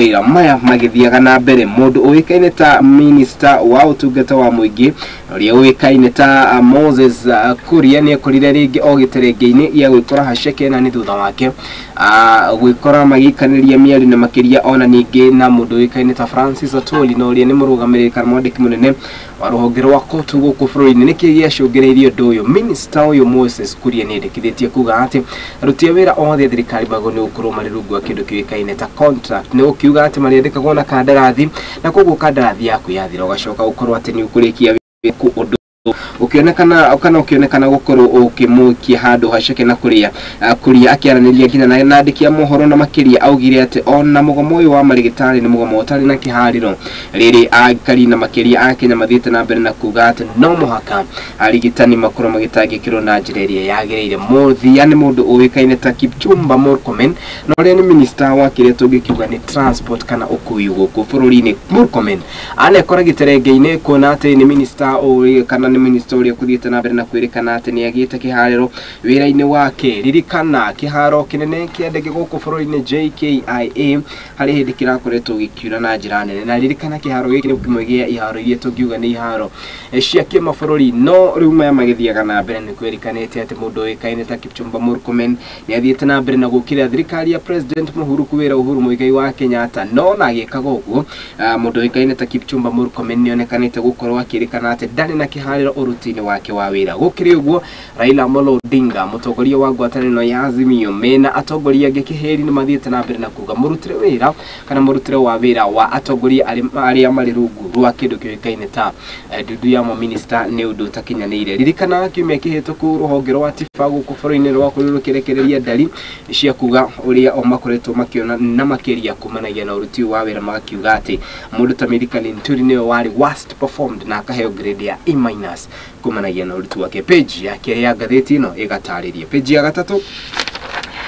Wĩra maya magĩthiaga na mbere, mũndũ ũĩkaine ta minista wa ũtungata wa mũingĩ ũrĩa ũĩkaine ta Moses Kuria nĩ ekorire rĩngĩ o gĩterenge-inĩ gĩa gwĩkora haceke, na nĩ thutha wake gwĩkora magĩikanĩria mĩario na makĩria ona ningĩ na mũndũ ũĩkaine ta Francis Atwoli, na ũrĩa nĩ mũrũgamĩrĩri kana mwandĩki mũnene wa rũhonge rwa kotu gũkũ bũrũri-inĩ. Nĩkĩ gĩacũngĩrĩirie ũndũ ũyũ? Minista ũyũ Moses Kuria nĩ endekithĩtie kuga atĩ aruti a wĩra othe a thirikari magwo nĩ gũkorwo marĩ rungu wa kĩndũ kĩũĩkaine ta contract, nĩ gũkiuga atĩ marĩandĩkagwo na kandarathi, na koguo kandarathi yaku yathira ũgacoka gũkorwo atĩ nĩ ũkũrĩkia wĩra ũndũ ũkĩonekana kana ũkĩonekana gũkorwo ũkĩmũikia handũ haceke. Na kũrĩa kũrĩa akĩaranĩria nginya na andĩki a mohoro na makĩria augire atĩ ona mũgomo ũyũ wa marĩgĩtarĩ nĩ mũgomo ũtarĩ na kĩharĩro, rĩrĩ aikari na makĩria a Kenya mathiĩte na mbere na kuga atĩ no mũhaka arigitani makorwo magĩtangĩkĩrwo na njĩra ĩrĩa yagĩrĩire. Mũthia nĩ mũndũ ũĩkaine ta Kipchumba Murkomen, na ũrĩa nĩ minista wa kĩrĩa tũngĩkiuga nĩ transport kana ũkui gũkũ bũrũri-inĩ. Murkomen anekora gĩterenge-inĩ kuona atĩ nĩ minista ũrĩa kana nĩ minista ũrĩa ũkũthiĩte na mbere na kwĩrĩkana atĩ nĩ agĩte kĩharĩro wĩra-inĩ wake. Ririkana kĩharo kĩnene kĩa ndege gũkũ bũrũri-inĩ JKIA harĩ hĩndĩ kĩrakoretwo gĩkiura na njĩra nene, na ririkana kĩharo gĩkĩ nĩ kĩmwe gĩa iharo iria tũngiuga nĩ iharo cia kĩmabũrũri. No rĩu maya magĩthiaga na mbere, nĩ kwĩrĩkanĩte atĩ mũndũ ũĩkaine ta Kipchumba Murkomen nĩ athiĩte na mbere na gũkĩrĩra thirikari ya President Mũhuru wĩra Uhuru Muigai wa Kenyatta. No na agĩkaga ũguo, mũndũ ũĩkaine ta Kipchumba Murkomen nĩ onekanĩte gũkorwo akĩrĩkana atĩ ndarĩ na kĩharĩro ũruti-inĩ wake wa wĩra. Gũkĩrĩ ũguo, Raila Amolo Odinga, mũtongoria wa ngwatanĩro ya Azimio, mena atongoria angĩ kĩhĩri nĩ mathiĩte na mbere na kuga mũrutĩre wĩra kana mũrutĩre wa wĩra wa atongoria arĩa marĩ rungu rwa kĩndũ kĩũĩkaine ta ndundu ya maminista nĩ ũndũ ũtakinyanĩire. Ririkana kiumia kĩhĩtũku rũhonge rwa TIFA gũkũ bũrũri-inĩ rwakorirwo rũkĩrekereria ndari cia kuga ũrĩa o makoretwo makĩona na makĩria kumanagia na ũruti wa wĩra, magakiuga atĩ mũndũ ta Mithika Linturi nĩwe warĩ worst performed na akaheo grade ya E minus kumanagia na ũruti wake. Page ya kerĩ ya ngathĩti ĩno ĩgatarĩria. Page ya gatatũ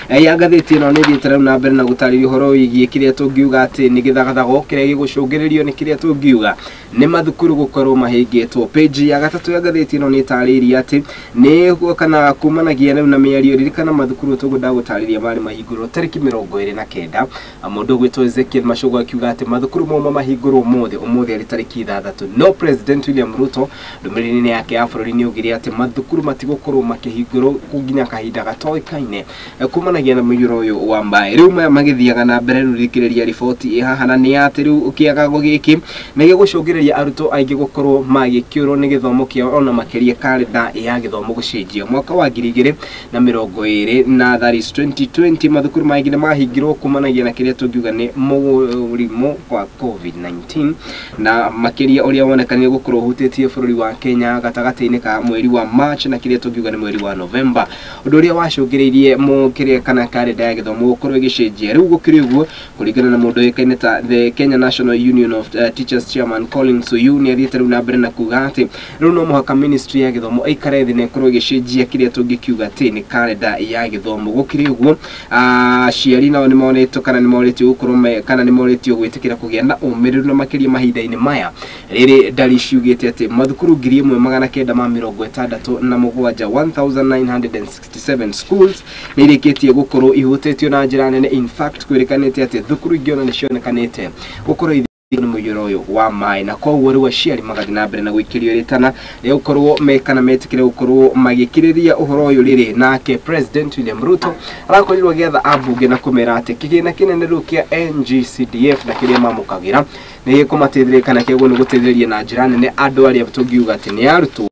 ya ngathĩti ĩno nĩ ĩthiĩte rĩu na mbere na gũtarĩria ũhoro wĩgiĩ kĩrĩa tũngiuga atĩ nĩ gĩthagathago kĩrĩa gĩgũcũngĩrĩrio nĩ kĩrĩa tũngiuga nĩ mathukuru gũkorwo mahĩngĩtwo. Page ya gatatũ ya ngathĩti ĩno nĩ ĩtarĩirie atĩ nĩ kana kumanagia rĩu na mĩario. Ririkana mathukuru tũgũnda gũtarĩria marĩ mahingũrwo tarĩki 29. Mũndũ ũgwĩtwo Ezekiel Machogu akiuga atĩ mathukuru mauma mahingũrwo ũmũthĩ, ũmũthĩ arĩ tarĩki 6, no President William Ruto ndũmĩrĩri-inĩ yake ya bũrũri nĩ augire atĩ mathukuru matigũkorwo makĩhingũrwo nginya kahinda gatoĩkaine kumanagia na mũiyũro ũyũ wa maĩ. Rĩu maya magĩthiaga na mbere, rĩu thikĩrĩria riboti ĩ haha, na nĩ atĩ rĩu kĩagago gĩkĩ nĩ gĩgũcũngĩrĩria arutwo aingĩ gũkorwo magĩkĩũrwo nĩ gĩthomo kĩao, ona makĩria karenda ya gĩthomo gũcenjia mwaka wa 2020, na that is 2020. Mathukuru maingĩ nĩ mahingirwo kumanagia na kĩrĩa tũngiuga nĩ mũrimũ wa COVID-19, na makĩria ũrĩa wonekanire gũkorwo ũhutĩtie bũrũri wa Kenya gatagatĩ-inĩ ka mweri wa March na kĩrĩa tũngiuga nĩ mweri wa November, ũndũ ũrĩa wacũngĩrĩirie mũ kĩrĩa kana karenda ya gĩthomo gũkorwo ĩgĩcenjia. Rĩu gũkĩrĩ ũguo, kũringana na mũndũ ũĩkaine ta the Kenya National Union of Teachers Chairman Collins Oyu, nĩ athiĩte rĩu na mbere na kuga atĩ rĩu no mũhaka ministry ya gĩthomo ĩikare thĩ na ĩkorwo ĩgĩcenjia kĩrĩa tũngĩkiuga atĩ nĩ karenda ya gĩthomo. Gũkĩrĩ ũguo, aciari nao nĩ monetwo kana nĩ morĩtio gũkorwo kana nĩ morĩtio gwĩtĩkĩra kũgĩa na ũmĩrĩru na makĩria mahinda-inĩ maya, rĩrĩ ndari ciugĩte atĩ mathukuru 1967, 1967 schools nĩ irĩkĩtie gũkorwo ihutĩtio na njĩra nene. In fact, kwĩrĩkanĩte atĩ thukuru ingĩ ona nĩ cionekanĩte gũkorwo nĩ mũiyũro ũyũ wa maĩ, na koguo rĩu aciari magathiĩ na mbere na gũikĩrio rĩtana rĩa gũkorwo me kana metĩkĩre gũkorwo magĩkirĩrĩria ũhoro ũyũ. Rĩrĩ nake President William Ruto arakorirwo agĩatha ambunge na kũmera atĩ kĩgĩna kĩnene rĩu kĩa NGCDF na kĩrĩa mamũkagĩra nĩ gĩkũmateithĩrĩria kana kĩguo nĩ gũteithĩrĩria na njĩra nene andũ arĩa tũngiuga atĩ nĩ arutwo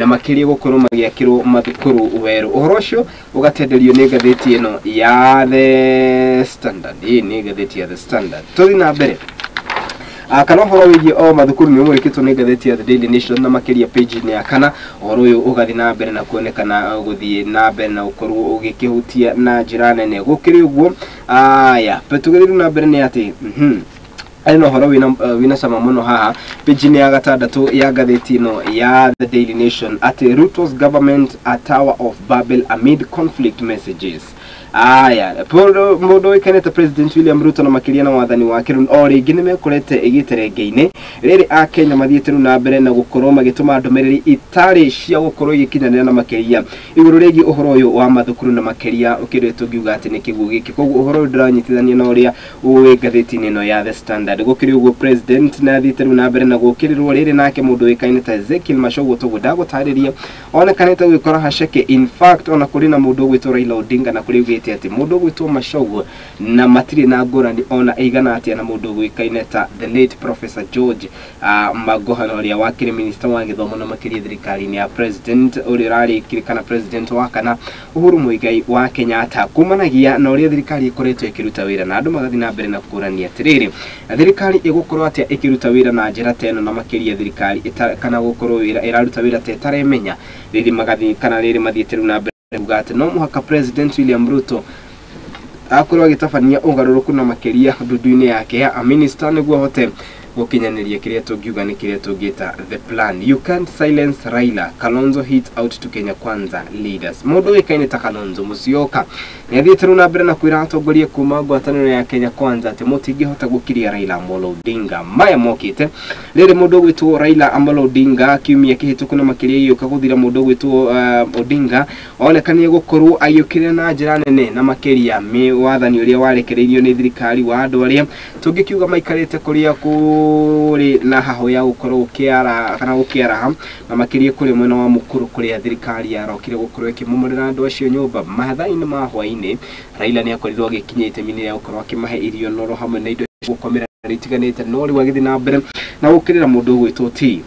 na makĩria gũkorwo magĩakĩrwo mathukuru werũ. Ũhoro ũcio ũgatenderio nĩ ngathĩti ĩno ya The Standard. Ĩĩ, nĩ ngathĩti ya The Standard. Tũthiĩ na mbere. Kana ũhoro wĩgiĩ o mathukuru nĩ ũmũrĩkĩtwo nĩ ngathĩti ya The Daily Nation, na makĩria page-inĩ ya kana. Ũhoro ũyũ ũgathiĩ na mbere na kuonekana gũthiĩ na mbere na gũkorwo ũgĩkĩhutia na njĩra nene. Gũkĩrĩ ũguo, aya tũgĩthiĩ na mbere nĩ atĩ arĩ na ũhoro wĩna cama mũno haha page-inĩ ya gatandatũ ya ngathĩti ĩno ya The Daily Nation, atĩ Ruto's government a Tower of Babel amid conflict messages. Aya, mũndũ ũĩkaine ta President William Ruto na makĩria na wathani wake rĩu o rĩngĩ nĩ mekorete gĩterenge-inĩ rĩrĩ. Akenya mathiĩte rĩu na mbere na gũkorwo magĩtũma ndũmĩrĩri itarĩ cia gũkorwo igĩkinyanĩra na makĩria igũrũ rĩgiĩ ũhoro ũyũ wa mathukuru na makĩria kĩndũ tũngiuga atĩ nĩ kĩguũ gĩkĩ. Koguo ũhoro ũyũ ndũranyitithania na ũrĩa wĩ ngathĩti-inĩ ĩno ya The Standard. Gũkĩrĩ ũguo, President nĩ athiĩte rĩu na mbere na gũkĩrĩrwo rĩrĩ, nake mũndũ ũĩkaine ta Ezekiel Machogu toguo ndagũtarĩria onekanĩte gwĩkora haceke. In fact, ona kũrĩ na mũndũ ũgwĩtwo Raila Odinga na kũrĩ ugĩte atĩ mũndũ ũgwĩtwo Machogu na matirĩ na ngũrani ona ĩigana atĩa na mũndũ ũgwĩkaine ta the late Professor George Magoha, na ũrĩa wakĩrĩ minister wa gĩthomo na makĩria thirikari-inĩ ya President ũrĩa ũrarĩ kana President wa kana Uhuru Muigai wa Kenyatta, kumanagia na ũrĩa thirikari ĩkoretwo ĩkĩruta wĩra, na andũ magathiĩ na mbere na kũrania atĩrĩrĩ, thirikari ĩgũkorwo atĩa ĩkĩruta wĩra na njĩra ta ĩno, na makĩria thirikari kana gũkorwo wĩra ĩraruta wĩra ta ĩtaremenya. Rĩrĩ magathiĩ kana rĩrĩ mathiĩte rĩu na mbere kuga atĩ no mũhaka President William Ruto akorwo agĩtabania ũgarũrũku na makĩria ndundu-inĩ yake ya minister nĩguo ahote gũkinyanĩria kĩrĩa tũngiuga nĩ kĩrĩa tũngĩta the plan. "You can't silence Raila," Kalonzo hit out to Kenya Kwanza leaders. Mũndũ ũĩkaine ta Kalonzo Musyoka nĩ athiĩte rĩu na mbere na kwĩra atongoria kuma ngwatanĩro ya Kenya Kwanza atĩ mũtingĩhota gũkiria Raila Amolo Odinga. Maya mokĩte rĩrĩ mũndũ ũgwĩtwo Raila Amolo Odinga kiumia kĩhĩtũku, na makĩria gĩũka gũthira, mũndũ ũgwĩtwo Odinga onekanire gũkorwo agĩũkĩrĩra na njĩra nene na makĩria wathani ũrĩa warekereirio nĩ thirikari wa andũ arĩa tũngĩkiuga maikarĩte kũrĩa kũrĩ na hahũ ya gũkorwo gũkĩara kana gũkĩaraha, na makĩria kũrĩa mwena wa Mukuru kũrĩa thirikari yarokire gũkorwo ĩkĩmomorera andũ acio nyũmba. Mathaa-inĩ ma hwaĩ-inĩ, Raila nĩ akorirwo agĩkinya itemi-inĩ rĩa gũkorwo akĩmahe irio noro hamwe na indo cia gũkomera itiganĩte, no rĩu agĩthiĩ na mbere na gũkĩrĩra mũndũ ũgwĩtwo ti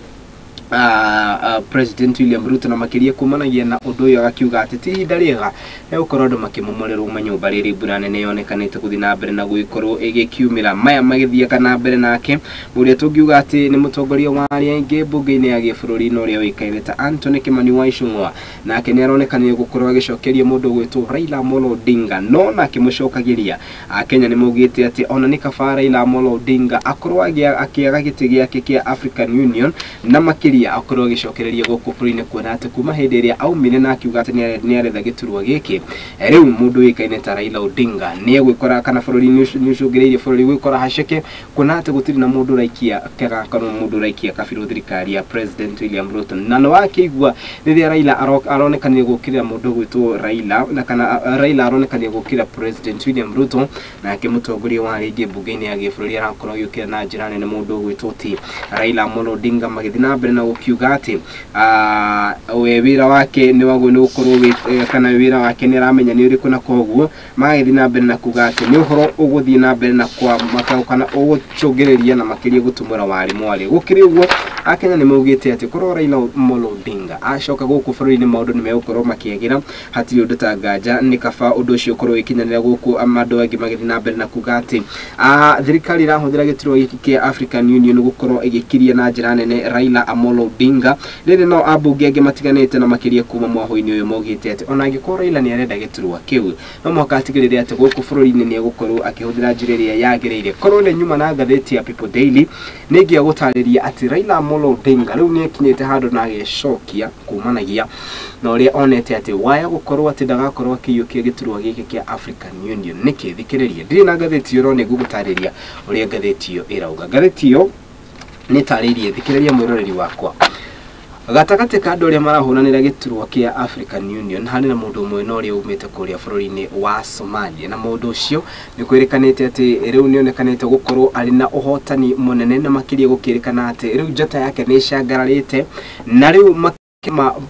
President William Ruto, na makĩria kumanagia na ũndũ ũyũ, agakiuga atĩ ti ihinda rĩega rĩa gũkorwo andũ makĩmomorerwo manyũmba rĩrĩ mbura nene yonekanĩte gũthiĩ na mbere na gũgĩkorwo ĩgĩkiumĩra. Maya magĩthiaga na mbere, nake ũrĩa tũngiuga atĩ nĩ mũtongoria wa arĩa aingĩ mbunge-inĩ ya gĩbũrũri na ũrĩa ũĩkaine ta Anthony Kimani wa Ichung'wa, nake nĩ aronekanire gũkorwo agĩcokeria mũndũ ũgwĩtwo Raila Amolo Odinga, no nake mũcokagĩria Akenya nĩ maugĩte atĩ ona nĩ kaba Raila Amolo Odinga akorwo akĩaga gĩtĩ gĩake kĩa African Union na makĩria akorwo agĩcokereria gũkũ bũrũri-inĩ, kuona atĩ kuma hĩndĩ ĩrĩa aumire na akiuga atĩ nĩ aretha gĩturwa gĩkĩ, rĩu mũndũ ũĩkaine ta Raila Odinga nĩ egwĩkora kana bũrũri nĩ ũcũngĩrĩirie bũrũri gwĩkora haceke, kuona atĩ gũtirĩ na mũndũ ũraikia kega kana mũndũ ũraikia kabirũ thirikari ya President William Ruto. Na nĩ wakĩigua rĩrĩa Raila aronekanire gũkĩrĩra mũndũ ũgwĩtwo Raila na kana Raila aronekanire gũkĩrĩra President William Ruto, nake mũtongoria wa rĩngĩ mbunge-inĩ ya gĩbũrũri arakorwo agĩũkĩra na njĩra nene mũndũ ũgwĩtwo ti Raila Amolo Odinga, magĩthiĩ na mbere na gũkiuga atĩ we wĩra wake nĩ waguo nĩ gũkorwo kana wĩra wake nĩ aramenya nĩ ũrĩkũ, na koguo magagĩthiĩ na mbere na kuga atĩ nĩ ũhoro ũgũthiĩ na mbere na kwa kana ũgũcũngĩrĩria na makĩria gũtumũra warĩ mwarĩ. Gũkĩrĩ ũguo, Akenya nĩ maugĩte atĩ korwo Raila Amolo Odinga acoka gũkũ bũrũri-inĩ, maũndũ nĩ megũkorwo makĩagĩra, hatirĩ ũndũ ta nganja. Nĩ kaba ũndũ ũcio ũkorwo ũgĩkinyanĩra gũkũ, andũ angĩ magĩthiĩ na mbere na kuga atĩ thirikari ĩrahũthĩra gĩturwa gĩkĩ kĩa African Union gũkorwo ĩgĩkiria na njĩra nene Raila Amolo Odinga. Rĩrĩ no ambunge angĩ matiganĩte na makĩria kuma mwahũ-inĩ ũyũ maugĩte atĩ ona angĩkorwo Raila nĩ arenda gĩturwa kĩu, no mũhaka atigĩrĩre atĩ gũkũ bũrũri-inĩ nĩ egũkorwo akĩhũthĩra njĩra ĩrĩa yagĩrĩire. Korwo nĩ nyuma na ngathĩti ya People Daily, nĩ ingĩa gũtarĩria atĩ Raila Amolo Odinga rĩu nĩ akinyĩte handũ na agecokia kumanagia na ũrĩa onete atĩ waya gũkorwo atĩ ndagakorwo akĩiyũkia gĩturwa gĩkĩ kĩa African Union. Nĩkĩ? Thikĩrĩria, ndirĩ na ngathĩti ĩyo, no nĩ ngũgũtarĩria ũrĩa ngathĩti ĩyo ĩrauga. Ngathĩti ĩyo nĩ ĩtarĩirie, thikĩrĩria mwĩroreri wakwa, gatagatĩ ka andũ arĩa marahũranĩra gĩturwa kĩa African Union harĩ na mũndũ ũmwe na ũrĩa umĩte kũrĩa bũrũri-inĩ wa Somalia, na mũndũ ũcio nĩ kwĩrĩkanĩte atĩ rĩu nĩ onekanĩte gũkorwo arĩ na ũhotani mũnene, na makĩria gũkĩrĩkana atĩ rĩu njata yake nĩ ĩcangararĩte, na rĩu ma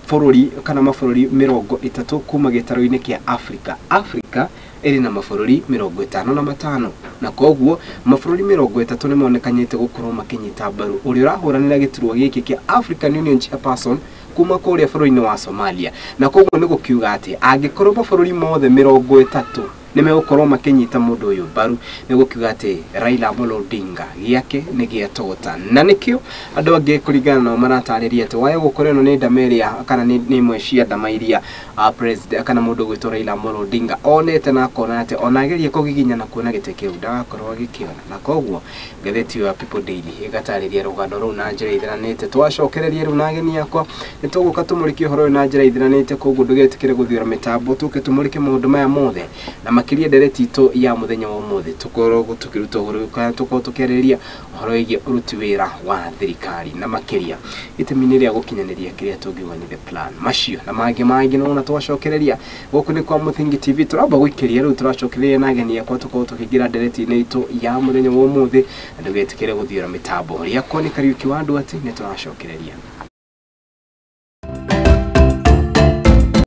bũrũri kana mabũrũri 30 kuma gĩtarũ-inĩ kĩa Afrika. Afrika ĩrĩ na mabũrũri 55, na koguo mabũrũri 30 nĩ monekanĩte gũkorwo makĩnyita mbaru ũrĩa ũrahũranĩra gĩturwa gĩkĩ kĩa African Union Chairperson kuma kũrĩa bũrũri-inĩ wa Somalia. Na koguo nĩ gũkiuga atĩ angĩkorwo mabũrũri mothe 30 Nĩ megũkorwo makĩnyita mũndũ ũyũ mbaru nĩ gũkiuga atĩ Raila Amolo Odinga gĩake nĩ gĩatogota, na nĩkĩo andũ angĩ kũringana nao maratarĩria atĩ waya gũkorwo ĩno nĩ ndama ĩrĩa kana nĩ imwe cia ndama iria president kana mũndũ ũgwĩtwo Raila Amolo Odinga onete na akona atĩ ona ageria kũgiginya na kuona gĩtĩ kĩu ndagakorwo agĩkĩona. Na koguo ngathĩti ya People Daily ĩgatarĩria rũgano rũu na njĩra ithiranĩte. Twacokereria rĩu na ageni akwa nĩ tũgũka tũmũrĩkie ũhoro ũyũ na njĩra ithiranĩte, koguo ndũgetĩkĩre gũthiũra mĩtambo, tũke tũmũrĩke maũndũ maya mothe na makĩria ndereti itũ ya mũthenya wa ũmũthĩ tũkorwo tũkĩruta ũhoro kana tũkorwo tũkĩarĩrĩria ũhoro wĩgiĩ ũruti wĩra wa thirikari na makĩria itemi-inĩ rĩa gũkinyanĩria kĩrĩa tũngiuga nĩ the plan. Macio na mangĩ mangĩ nona twacokereria gũkũ nĩ kwa Mũthingi TV. Tũramba gũikĩria rĩu tũracokereria na ageni akwa tũkorwo tũkĩingĩra ndereti-inĩ itũ ya mũthenya wa ũmũthĩ, na ndũgetĩkĩre gũthiũra mĩtambo. Rĩakwa nĩ Kariũki wa Andũ atĩ nĩ tũracokereria.